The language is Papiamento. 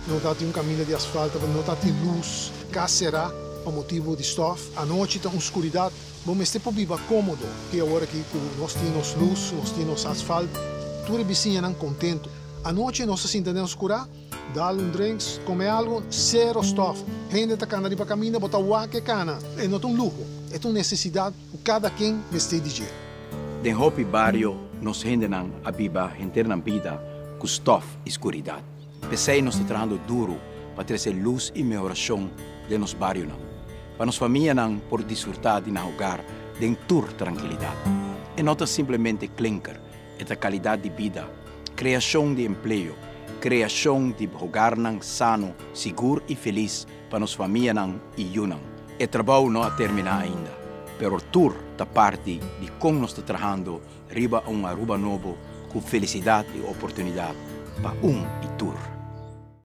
No tabatin un kaminda di asfalt, no tabatin lus, kas será pa motibu di stòf. Anochi ta un skuridat. Bo mester por biba kómodo. I awor aki ku nos tin nos lus, nos tin nos asfalt, tur e bisiñanan kontentu. Anochi nos ta sinta den nos kurá, dal un drinks, kome algu, sero stòf. Hende ta kana riba kaminda, bo ta wak e kana. E no ta un luho, e ta un nesesidat ku kada ken mester di dje. Den hopi bario nos hendenan a biba henter nan bida ku stòf i skuridat. P'esei nos ta trahando duru pa trese lus i mehorashon den nos barionan, pa nos famianan por disfrutá di nan hogar den tur trankilidat. E no ta simplemente klinker, e ta kalidat di bida, kreashon di empleo, kreashon di hogarnan sano, sigur i felis pa nos famianan i yunan. E trabou no a terminá ainda, pero tur ta parti di kon nos ta trahando riba un Aruba nobo ku felisidat i oportunidat pa un i tur.